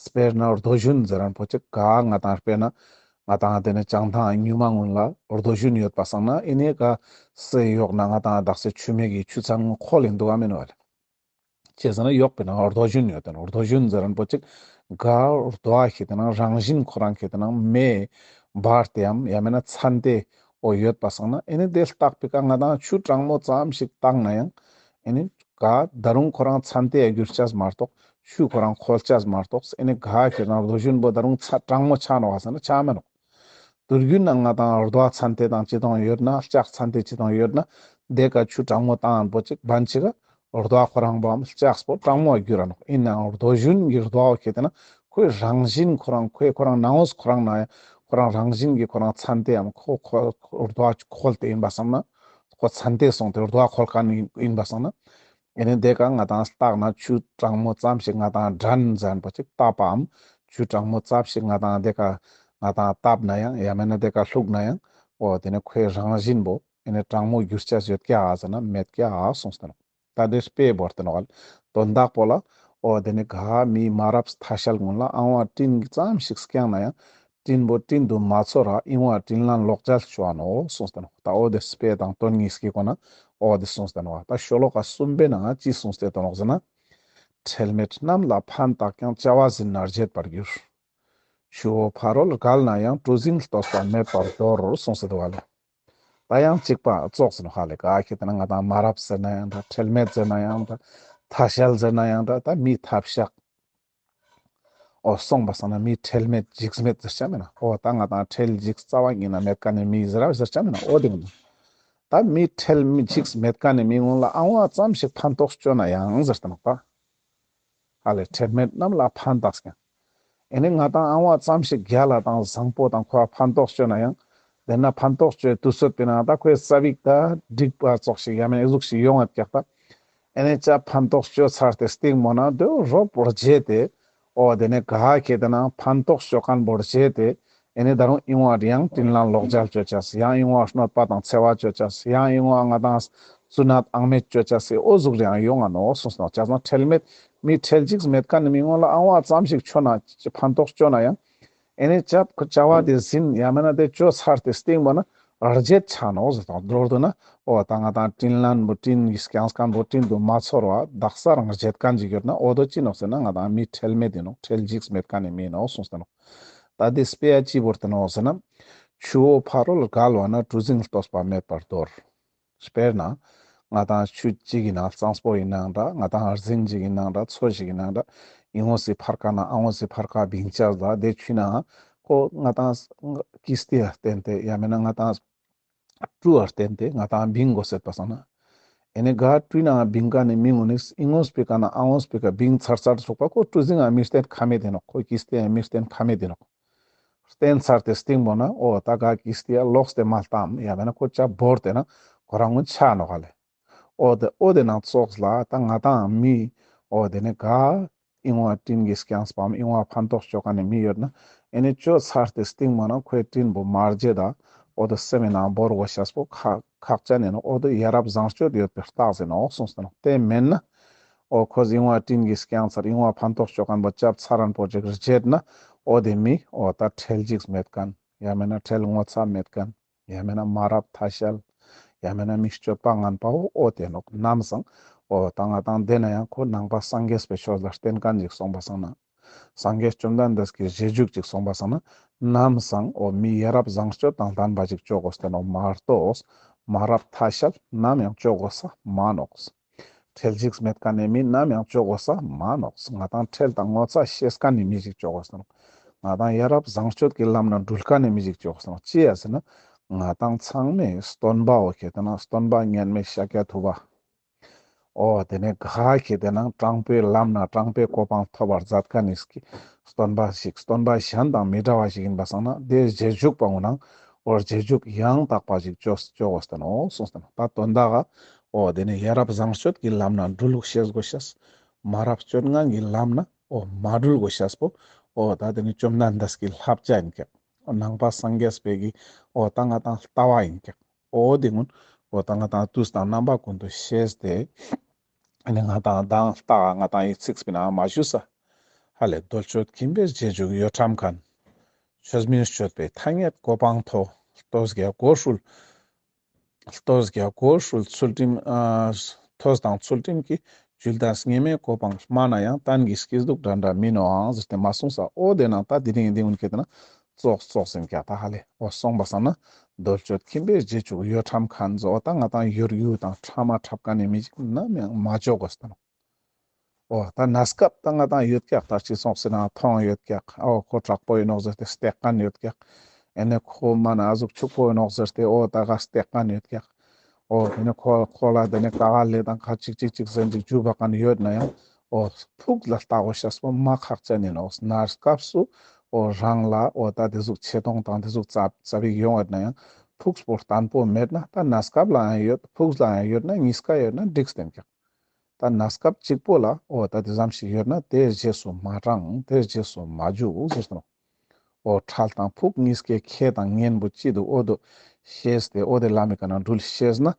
དཔེར་ན་རྡོ་རྗེ་ཟེར་མཁན་པོ་ཅིག་ག་ང་ཏང་དཔེར་ན་ང་ཏང་དེ་ནས་བྱང་ཐང་ཉི་མ་ངུན་ལ་རྡོ་རྗེ་ཡོད་པ་སང་ན་ཨེ་ནས་ག་སེ་ཡོག་ན་ང་ཏང་དག་སེ་ཆུ་མིག་གི་ཆུ་ཚན་ངུན་ཁོལ་ཡིན་འདུག་ག་མེན་ནོག་ལེ། ཅི་ཟེར་ན་ཡོག་པའི་ནང་རྡོ་རྗེ་ཡོད་དེ་ནོག་རྡོ་རྗེ་ཟེར་མཁན་པོ་ཅིག་ག་རྡོ་ཁེ་ཏེ་ན་རང་བཞིན་ཁོ་རང་ཁེ་ཏེ་ན་མེ་འབར་ཏེའམ་ཡང་མེན་ན་ཚན་ཏེ་འོ་ཡོད་པ་སང་ན་ཨེ་ནས་དེ་ལྟག་པའི་ཀ་ང་ཏང་ཆུ་གྲང་མོ་ཙམ་ཞིག་བཏང་ན་ཡང་ཨེ་ནས་ག་ད་རུང་ཁོ་རང་ཚན་ཏེ་ཡ་གྱུར་ཅེས་མ་གཏོགས་ཆུ་ཁོ་རང་ཁོལ་ཅེས་མ་གཏོགས་ཨེ་ནས་ག་ཁེ་ཏེ་ན་རྡོ་རྗེ་པོ་ད་རུང་ཚ་གྲང་མོ་ཆ་ནོག་ག་ཟེར་ན་ཆ་མེན་ནོག་དུས་རྒྱུན་ན་ང་ཏང་རྡོ་ཚན་ཏེ་དང་ཅི་དང་ཡོད་ན་ལྕགས་ཚན་ཏེ་ཅི་དང་ཡོད་ན་དེ་ཀ་ཆུ་གྲང་མོ་བཏང་ཡང་པོ་ཅིག་བན་ཅིག་ག་རྡོ་ཁོ་རང་བོའམ་ལྕགས་པོ་གྲང་མོ་གྱུར་ར་ནོག་ཡིན་ནའང་རྡོ་རྗེ་གི་རྡོ་ཁེ་ཏེ་ན་ཁོའི་རང་བཞིན་ཁོ་རང་ཁོའི་ཁོ་རང་ནང་ངོས་ཁོ་རང་ན་ཁོ་རང་རང་བཞིན་གྱི་ཁོ་རང་ཚན་ཏེའམ་ཁོ་ཁོ་རྡོ་ཁོལ་ཏེ་ཡིན་པ་སང་ན་ཁོ་ཚན་ཏེ་སོང་སྟེ་རྡོ་ཁོལ་མཁན་ཡིན་པ་སང་ན། ཨེ་ནས་དེ་ཀ་ང་ཏང་ལྟག་ན་ཆུ་གྲང་མོ་ཙམ་ཞིག་ང་ཏང་དྲན་ཟེར་མཁན་པོ་ཅིག་བཏབ་པའམ་ཆུ་གྲང་མོ་ཙམ་ཞིག་ང་ཏང་དེ་ཀ་ང་ཏང་བཏབ་ན་ཡང་ཡང་མེན་ན་དེ་ཀ་བླུགས་ན་ཡང་འོ་དེ་ནས་ཁོའི་རང་བཞིན་པོ་ ཨེ་ནེ་གྲང་མོ་གྱུར་ཆ་ཡོད་ཀྱག་ཟེར་ན་མེད་ཀྱག་གསུངས་ཏེ་ནོག། ད་དེ་དཔེ་བོར་ཏེ་ནོག་ལེ། དོན་དག་པོ་ལ་འོ་དེ་ནི་ག་མི་མ་རབས་ཐ་ཤལ་ཀུན་ལ་ཨང་བ་སྤྲིན་ཙམ་ཞིག་སྐྱངས་ན་ཡང་སྤྲིན་པོ་སྤྲིན་དུ་མ་ཚོར་བ་ཨིན་བ་སྤྲིན་ལན་ལོག་འཇལ་ཅོ་ནོག་གསུངས་ཏེ་ནོག། ད་འོ་དེ་དཔེ་དང་དོན་གཉིས་ཀྱི་སྒོ་ནས་འོ་དེ་གསུངས་ཏེ་ནོག། ད་ཤོ་ལོ་ཀ་གསུམ་པའི་ནང་ཅི་གསུངས་ཏེ་ཏོ་ནོག་ཟེར་ན། ཁྲེལ་མེད་རྣམས་ལ་ཕན་བཏགས་ཀྱང་། བྱ་བ་ཟིན་ན་བརྗེད་པར་འགྱུར། ཆུ་བོ་ཕ་རོལ་བརྒལ་ན་ཡང་། གྲུ་གཟིངས་ལྟོས་པ་མེད་པར་དོར། གསུངས་ཏེ་འདུག་ལེ། ད་ཡང་གཅིག་པ་ཙོགས་ཟེར་ནོག་ཧ་ལེ། ག་ཁེ་ཏེ་ན་ང་དང་མ་རབས་ཟེར་ན་ཡང་འདྲ། ཁྲེལ་མེད་ཟེར་ན་ཡང་འདྲ། ཐ་ཤལ་ཟེར་ན་ཡང་འདྲ། ད་མི་ཐབས་ཤག་འོ་སོང་པ་སང་ན་མི་ཁྲེལ་མེད་འཇིགས་མེད་ཟེར་ཆ་མེད་ན། འོ་ད་ང་དང་ཁྲེལ་འཇིགས་རྩ་བ་ཉིད་ན་མེད་ཁན་ནི་མི་ཟེར་ར་ཟེར་ཆ་མེད་ན། འོ་དེ་མིན་ད་མི་ཁྲེལ་མི་འཇིགས་མེད་ཁན་ནི་མི་ཀུན་ལ་ཨང་བ་ཙམ་ཞིག་ཕན་ཐོགས་ཅོ་ན་ཡང་ཟེར་ཏེ་ནོག་པ། ཧ་ལེ། ཁྲེལ་མེད་རྣམས་ལ་ཕན་བཏགས་ཀྱང་། ཨེ་ནེ་ང་དང་ཨང་བ་ཙམ་ཞིག་རྒྱལ་ལ་དང་བཟང་པོ་དང་ཁོ་ལ་ཕན་ཐོགས་ཅོ་ན་ཡང་། དེ་ན་ཕན་ཐོགས་ཅོ་དུས་ཚོད་པོའི་ནང་ད་ཁོའི་རྩ་བིག་ད་འགྲིག་པ་ཙོགས་ཤིག་ཡང་མེན་ཨི་ཟུག་ཤིག་ཡོང་ངད་ཀྱག་ད། ཨེ་ནེ་ཅ་ཕན་ཐོགས་ཅོ་ཚར་ཏེ་སྟིང་མོ་ན་དེ་རོབ་རྗེད་དེ། འོ་དེ་ནེ་ག་ཁེ་ཏེ་ན་ཕན་ཐོགས་ཅོ་ཁན་བོ་རྗེད་དེ། ཨེ་ནེ་ད་རུང་ཨིན་བ་ཡང་སྤྲིན་ལན་ལོག་འཇལ་ཅོ་ཅེས། ཡང་ཨིན་བ་གནོད་པ་དང་འཚེ་བ་ཅོ་ཅེས། ཡང་ཨིན་བ་ང་དང་རྩུབ་ནད་ཨང་མེད་ཅོ་ཅེས་སི་འོ་ཟུག་རེ་ཡང་ཡོང་ང་ནོག་གསུངས་ཏེ་ནོག། ཅ་ན་ཁྲེལ་མེད་མི་ཁྲེལ་འཇིགས་མེད་ཁན་ནི་མི་ཀུན་ལ་ཨང་བ་ཙམ་ཞིག་ཅོ་ན་ཕན་ཐོགས་ཅོ་ན་ཡང་། ཨེ་ནེ་ཅ་བྱ་བ་དེ་ཟིན་ཡང་མེན་ན་དེ་ཅོ་ཚར་ཏེ་སྟིང་མོ་ན་རྗེད་ཆ་ནོག་ཟེར་ཏེ་ནོག། མདོར་བསྡུ་ན་འོ་ད་ང་དང་སྤྲིན་ལན་པོ་སྤྲིན་གྱི་སྐྱངས་ཁན་བོ་སྤྲིན་དུ་མ་ཚོར་བ་དག་ས་རང་རྗེད་ཁན་ཅིག་ཡོད་ན་འོ་དོ་ཅི་ནོག་ཟེར་ན་ང་དང་མི་ཁྲེལ་མེད་ཨིན་ནོག། ཁྲེལ་འཇིགས་མེད་ཁན་ནི་མི་ཨིན་ནོག་གསུངས་ཏེ་ནོག། ད་དེ་དཔེ་ཡ་ཅི་བོར་ཏེ་ནོག་ཟེར་ན། ཆུ་བོ་ཕ་རོལ་བརྒལ་བ་ན། གྲུ་གཟིངས་ལྟོས་པ་མེད་པར་དོར། དཔེར་ན། ང་དང་ཆུ་གཅིག་གི་ནང་གཙང་པོ་ཨིན་ནའང་འདྲ། ང་དང་རྫིང་ཞིག་ཨིན་ནའང་འདྲ། མཚོ་ཞིག་ཨིན་ནའང་འདྲ། ཨིན་ངོས་སི་ཕར་ཁ་ན་ཨ་ངོས་སི་ཕར་ཁ་བིང་ཆ་ལ་དེ་ཆུ་ན་ཁོ་ང་དང་ཀིས་ཏི་ཡ་བརྟེན་ཏེ་ཡང་མེན་ན་ང་དང་གྲུ་ལ་བརྟེན་ཏེ་ང་དང་བིང་དགོས་ཟེར་པ་སང་ན། ཨེ་ནེ་ག་གྲུའི་ནང་བིང་ཁན་ནི་མི་ཀུན་ནི་ཨིན་ངོས་པེ་ཀ་ན་ཨ་ངོས་པེ་ཀ་བིང་ཚར་ཚར་ཚུགས་པ་ཁོ་གྲུ་གཟིངས་ཡང་མི་བརྟེན་ཁ་མེད་དེ་ནོག། ཁོ་ཀིས་ཏི་ཡ་མི་བརྟེན་ཁ་མེད་དེ་ནོག། བརྟེན་ཚར་ཏེ་སྟིང་མོ་ན་འོ་ད་ག་ཀིས་ཏི་ཡ་ལོགས་ཏེ་མ་ལྟམ་ཡང་མེན་ན་ཁོ་ཅ་བོར་ཏེ་ན་ཁོ་རང་ཀུན་ཆ་ནོག་ཧ་ལེ། འོ་དེ་འོ་དེ་ནང་ཙོགས་ལ་ད་ང་དང་མི་འོ་དེ་ནེ་ག་ཨིན་བ་སྤྲིན་གྱི་སྐྱངས་པའམ་ཨིན་བ་ཕན་ཐོགས་ཅོ་ཁན་ནི་མི་ཡོད་ན་ཨེ་ནེ་ཅོ་ཚར་ཏེ་སྟིང་མོ་ན་ཁོའི་སྤྲིན་པོ་མ་རྗེད་ད་འོ་དེ་སེམས་ནང་བོར་དགོས་ཤེས་པོ་ཁག་ཁག་ཅན་ཨིན་ནོག། འོ་དེ་ཡ་རབས་བཟང་སྤྱོད་ཡོད་པའི་རྟགས་ཨིན་ནོག་གསུངས་ཏེ་ནོག། དེ་མེན་ན་འོ་ཁོ་ཨིན་བ་སྤྲིན་གྱི་སྐྱངས་ཚར་ཨིན་བ་ཕན་ཐོགས་ཅོ་ཁན་པོ་ཅབ་ཚར་རན་པོ་ཅིག་རྗེད་ན་འོ་དེ་མི་འོ་ད་ཁྲེལ་འཇིགས་མེད་ཁན་ཡང་མེན་ན་ཁྲེལ་ངོ་ཚ་མེད་ཁན། ཡང་མེན་ན་མ་རབས་ཐ་ཤལ། ཡང་མེན་ན་མི་སྤྱོད་པ་ངན་པའོ་འོ་དེ་ནོག། ནམ་སང་འོ་ད་ང་དང་དེ་ན་ཡང་ཁོ་ནང་པ་སངས་རྒྱས་པའི་ཆོས་ལ་བརྟེན་ཁན་ཅིག་སོང་པ་སང་ན། སངས་རྒྱས་བཅོམ་ལྡན་འདས་ཀྱི་རྗེས་འཇུག་ཅིག་སོང་པ་སང་ན། ནམ་སང་འོ་མི་ཡ་རབས་བཟང་སྤྱོད་དང་ལྡན་པ་ཅིག་ཅོ་དགོས་ཏེ་ནོག་མ་གཏོགས་མ་རབས་ཐ་ཤལ་ནམ་ཡང་ཅོ་དགོས་ས་མ་ནོག། ཁྲེལ་འཇིགས་མེད་ཁན་ནི་མི་ནམ་ཡང་ཅོ་དགོས་ས་མ་ནོག། ང་དང་ཁྲེལ་དང་ངོ་ཚ་ཤེས་ཁན་ནི་མི་ཞིག་ཅོ་དགོས་ས་ནོག། ང་དང་ཡ་རབས་བཟང་སྤྱོད་ཀྱི་ལམ་ན་འགྲུལ་ཁན་ནི་མི་ཞིག་ཅོ་དགོས་ས་ནོག། ཅི་ཡ་ཟེར་ན་ང་དང་ཚང་མའི་སྟོན་པའོ་ཁེ་ཏེ་ན་སྟོན་པ་མཉམ་མེད་ཤཱཀྱ་ཐུབ་པ། འོ་དེ་ནེ་ག་ཁེ་ཏེ་ན་དྲང་པོའི་ལམ་ན་དྲང་པོའི་གོ་འཕང་ཐོབ་པར་མཛད་ཁན་ནི་སྟོན་པ་ཞིག་སྟོན་པ་གཞན་དང་མི་འདྲ་བ་ཞིག་ཨིན་པ་སང་ན་དེ་རྗེས་འཇུག་པ་ངོ་ནང་འོ་རྗེས་འཇུག་ཡང་དག་པ་ཞིག་ཅོ་ཅོ་དགོས་ས་ནོག་གསུངས་ཏེ་ནོག། ད་དོན་དག་ག་འོ་དེ་ནེ་ཡ་རབས་བཟང་སྤྱོད་ཀྱི་ལམ་ན་འགྲུལ་ལུགས་ཤེས་དགོས་ཤེས། མ་རབས་སྤྱོད་ངན་གྱི་ལམ་ན་འོ་མ་འགྲུལ་དགོས་ཤེས་པོ་འོ་ད་དེ་ནེ་བཅོམ་ལྡན་འདས་ཀྱི་བསླབ་བྱ་ཨིན་ཀྱག། ནང་པ་སངས་རྒྱས་པའི་གི་འོ་ད་ང་དང་ལྟ་བ་ཨིན་ཀྱག། འོ་དེ་ཀུན་འོ་ད་ང་དང་དུས་དང་རྣམ་པ་ཀུན་ཏུ་ཤེས་ཏེ་ཨེ་ནེ་ང་དང་ལྟ་བ་ང་དང་ཡི་ཚིག་པའི་ནང་མ་ཞུས་ས། ཧ་ལེ་གདོལ་སྤྱོད་ཁྱིམ་པའི་རྗེས་འཇུག་གཡོ་ཁྲམ་མཁན། ཆོས་མིན་སྤྱོད་པའི་ཐ་སྙད་གོ་འཕང་མཐོ། ལྟོ་བརྒྱ་གོས་ཧྲུལ། ལྟོ་བརྒྱ་གོས་ཧྲུལ་ཚུལ་ཁྲིམས་ཨ། ཐོས་དང་ཚུལ་ཁྲིམས་ཀྱི་འཇུལ་དང་ཉེས་མེད་གོ་འཕང་དམའ་ན་ཡང་། གཏན་གྱི་སྐྱིད་སྡུག་འདྲ་འདྲ་མིན་ནོའང་ཟེར་ཏེ་མ་གསུངས་ས། འོ་དེ་ནང་ད་དེ་རིང་འདི་ཀུན་ཁེ་ཏེ་ན་ཙོགས་ཙོགས་ཟེར་ཀྱག་ད་ཧ་ལེ། འོ་སོང་པ་སང་ན་གདོལ་སྤྱོད་ཁྱིམ་པའི་རྗེས་འཇུག་གཡོ་ཁྲམ་མཁན་ཟེར་འོ་ད་ང་དང་གཡོ་སྒྱུ་དང་ཁྲམ་འཁྲབ་མཁན་ནི་མི་ཞིག་ནམ་ཡང་མ་ཅོ་དགོས་ཏེ་ནོག། འོ་ད་གནས་སྐབས་ད་ང་དང་ཡོད་ཀྱག། ད་ཅི་སོང་ཟེར་ན་མཐོང་ཡོད་ཀྱག། འོ་ཁོ་དྲག་པོ་ཡིན་ནོག་ཟེར་ཏེ་སྟེགས་མཁན་ཡོད་ཀྱག། ཨེ་ནེ་ཁོ་མ་ན་ཨ་ཟུག་ཕྱུག་པོ་ཡིན་ནོག་ཟེར་ཏེ་འོ་ད་ག་སྟེགས་མཁན་ཡོད་ཀྱག། འོ་དེ་ནེ་ཁོ་ཁོ་ལ་དེ་ནེ་ཀ་ག་ལེ་དང་ཁ་ཅིག་ཅིག་ཅིག་ཟེར་ཏེ་ཇུས་པ་མཁན་ཡོད་ན་ཡང་འོ་ཕུགས་ལ་ལྟ་དགོས་ཤེས་པོ་མ་ཁག་ཅན་ཡིན་ནོག། གནས་སྐབས་སུ་འོ་རང་ལ་འོ་ད་དེ་ཟུག་ཆེ་མཐོང་དང་དེ་ཟུག་ཙ་ཙ་པིག་ཡོང་ཡོད་ན་ཡང་ཕུགས་པོ་བརྟན་པོ་མེད་ན་ད་གནས་སྐབས་ལ་ཡང་ཡོད་ཕུགས་ལ་ཡང་ཡོད་ན་གཉིས་ཀ་ཡོད་ན་འགྲིག་སྟེ་ཀྱག། ད་གནས་སྐབས་གཅིག་པོ་ལ་འོ་ད་དེ་ཙམ་ཞིག་ཡོད་ན་དེའི་རྗེས་སུ་མ་འབྲང་དེའི་རྗེས་སུ་མ་འཇུག་ཟེར་ཏེ་ནོག། འོ་ཁྲལ་དང་ཕུགས་གཉིས་ཀའི་ཁེ་དང་གཉེན་པོ་ཅི་འདུག། འོ་དོ་ ཤེས་ཏེ་འོ་དེ་ལམ་མི་ཀ་ན་འགྲུལ་ཤེས་ན།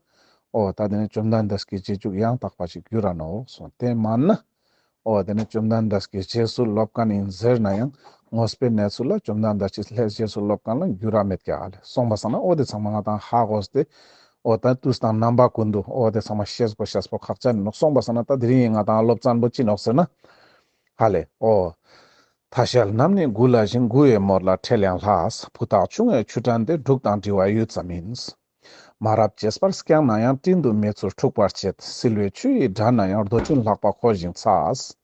འོ་ད་དེ་ནི་བཅོམ་ལྡན་འདས་ཀྱི་རྗེས་འཇུག་ཡང་དག་པ་ཞིག་འགྱུར་ར་ནོག་གསུངས། དེ་མན་ན། འོ་དེ་ནི་བཅོམ་ལྡན་འདས་ཀྱི་རྗེས་སུ་སློབ་མཁན་ཡིན་ཟེར་ན་ཡང་དངོས་པོའི་གནས་ཚུལ་ལ་བཅོམ་ལྡན་འདས་ཀྱི་རྗེས་སུ་སློབ་མཁན་ལ་འགྱུར་ར་མེད་ཀྱག་ལེ། སོང་པ་སང་ན་འོ་དེ་ཚང་མ་ང་དང་ཧ་གོ་སྟེ། འོ་ད་དུས་དང་རྣམ་པ་ཀུན་ཏུ་འོ་དེ་ཚང་མ་ཤེས་དགོས་ཤེས་པོ་ཁག་ཅན་ནོག། སོང་པ་སང་ན་ད་དེ་རིང་ང་དང་སློབ་ཚན་པོ་ཅི་ནོག་ཟེར་ན། ཧ་ལེ་འོ། ཐ་ཤལ་རྣམས་ནི་མགུ་ལ་བཞིན། མགུ་བའི་མོད་ལ་ཁྲེལ་ཡང་ལྷག། བུ་དག་ཆུང་བས་ཆུ་དྲན་ཏེ། འབྲུག་དང་འདྲིལ་བ་ཡུད་ཙམ་ཡིན། མ་རབས་བྱེད་པར་སྐྱངས་ན་ཡང་། སྤྲིན་དུ་མེ་ཚུལ་འཁྲུག་པར་བྱེད། བསིལ་བའི་ཆུ་ཡིས་དྲན་ན་ཡང་། རྡོ་ཆུན་ལྷགས་པ་ཁོལ་ཞིང་ཚ།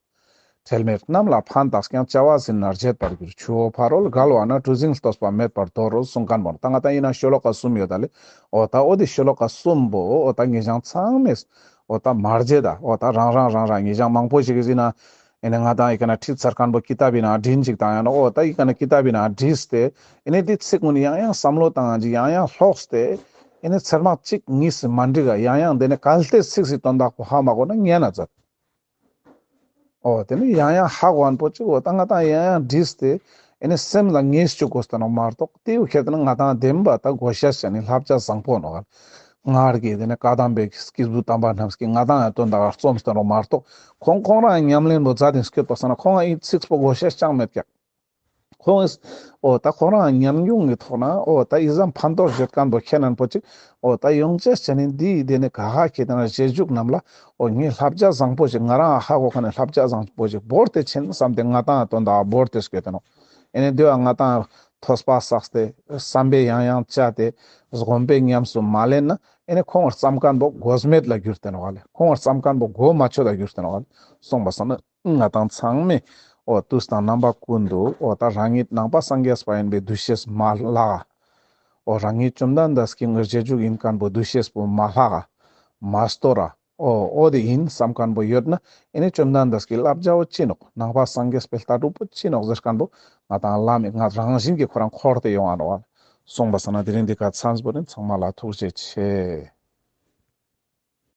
ཁྲེལ་མེད་རྣམས་ལ་ཕན་བཏགས་ཀྱང་། བྱ་བ་ཟིན་ན་བརྗེད་པར་འགྱུར། ཆུ་བོ་ཕ་རོལ་བརྒལ་བ་ན། གྲུ་གཟིངས་ལྟོས་པ་མེད་པར་དོར། གསུངས་མཁན་པོ་ད་ང་དང་ཡིན་ན་ཤོ་ལོ་ཀ་གསུམ་ཡོད་ད་ལེ། འོ་ད་འོ་དེ་ཤོ་ལོ་ཀ་གསུམ་པོ་འོ་ད་ངེད་ཅག་ཚང་མས་འོ་ད་མ་བརྗེད་ད། འོ་ད་རང་རང་རང་རང་ངེད་ཅག་མང་པོ་ཞིག་གིས་ཡིན་ན། ཨེ་ནི་ང་དང་ཨི་ཀ་ན་ཁྲིད་ཚར་མཁན་པོ་ཀི་ཏབ་ཡིན་ན་འབྲིན་ཅིག་དང་ཡང་ན་འོ་ད་ཨི་ཀ་ན་ཀི་ཏབ་ཡིན་ན་བྲིས་ཏེ། ཨེ་ནི་འདི་ཚིག་ཀུན་ཡང་ཡང་བསམ་བློ་བཏང་ཅིག་ཡང་ཡང་ལྷོགས་ཏེ། ཨེ་ནི་ཚེར་མ་གཅིག་གཉིས་སི་མ་འགྲིག་ག་ཡང་ཡང་དེ་ནི་གལ་ཏེ་ཚིག་སི་དོན་དག་པོ་ཧ་མ་གོ་ན་ཉན་ན་མཛད། འོ་དེ་ནི་ཡང་ཡང་ཧ་གོ་མཁན་པོ་ཅིག་འོ་ད་ང་དང་ཡང་ཡང་བྲིས་ཏེ། ཨེ་ནི་སེམས་ལ་ངེས་བཅུག་དགོས་ཏེ་ནོག་མ་གཏོགས་དེའུ་ཁྱེར་ཏེ་ན་ང་དང་བདེན་པ་ད་དགོས་ཤེས་ཅན་ནི་བསླབ་བྱ་བཟང་པོ་ནོག་ག། སྔར་གྱི་དེ་ནི་བཀའ་གདམས་པའི་སྐྱེས་བུ་དམ་པ་རྣམས་ཀྱིས་ང་དང་ཡང་དོན་དག་རྩོམ་སྟེ་ནོག་མ་གཏོགས་ཁོང་ཁོང་རང་ཉམས་ལེན་པོ་མཛད་དེ་སྐྱོད་པ་སང་ན་ཁོང་ཨི་ཚིག་པོ་དགོས་ཤེས་ཅང་མེད་ཀྱག། ཁོང་འོ་ད་ཁོང་རང་ཉམས་མྱོང་གི་ཐོག་ན་འོ་ད་ཨི་ཙམ་ཕན་ཐོགས་བྱེད་མཁན་པོ་ཁྱེད་རྣམ་པོ་ཅིག་འོ་ད་ཡོང་ཅེས་བྱས་ནི་འདི་དེ་ནི་ག་ཧ་ཁྱེད་དེ་ན་རྗེས་འཇུག་རྣམས་ལ་འོ་ངས་བསླབ་བྱ་བཟང་པོ་ཞིག་ང་རང་ཧ་གོ་མཁན་ནི་བསླབ་བྱ་བཟང་པོ་ཞིག་བོར་ཏེ་ཕྱིན་བསམ་སྟེ་ང་དང་དོན་དག་བོར་ཏེ་སྐྱོད་དེ་ནོག། ཨེ་ནི་དེ་བ་ང་དང་ཐོས་པ་བསགས་ཏེ་བསམ་པས་ཡང་ཡང་དཔྱད་དེ་སྒོམ་པས་ཉམས་སུ་མ་ལེན་ན་ཨེ་ནི་ཁོང་བརྩམས་མཁན་པོ་དགོས་མེད་ལ་གྱུར་ཏེ་ནོག་ལེ། ཁོང་བརྩམས་མཁན་པོ་གོ་མ་ཆོད་ལ་གྱུར་ཏེ་ནོག་ལེ། སོང་པ་སང་ན་ང་དང་ཚང་མས་འོ་དུས་དང་རྣམ་པ་ཀུན་ཏུ་འོ་ད་རང་ཉིད་ནང་པ་སངས་རྒྱས་པ་ཡིན་པའི་འདུ་ཤེས་མ་བརླག། འོ་རང་ཉིད་བཅོམ་ལྡན་འདས་ཀྱི་རྗེས་འཇུག་ཡིན་མཁན་པོ་འདུ་ཤེས་པོ་མ་བརླག་མ་སྟོར་ར། འོ་འོ་དེ་ཡིན་བསམ་མཁན་པོ་ཡོད་ན་ཨེ་ནི་བཅོམ་ལྡན་འདས་ཀྱི་བསླབ་བྱ་བོ་ཅི་ནོག། ནང་པ་སངས་རྒྱས་པའི་ལྟ་གྲུབ་པོ་ཅི་ནོག་ཟེར་མཁན་པོ་ང་དང་བླ་མེད་ང་རང་བཞིན་གྱིས་ཁོ་རང་འཁོར་ཏེ་ཡོང་ང་ནོག་བ། སོང་པ་སང་ན་དེ་རིང་འདི་ག་ཚང་པོ་རིན་ཚང་མ་ལ་ཐུགས་རྗེ་ཆེ།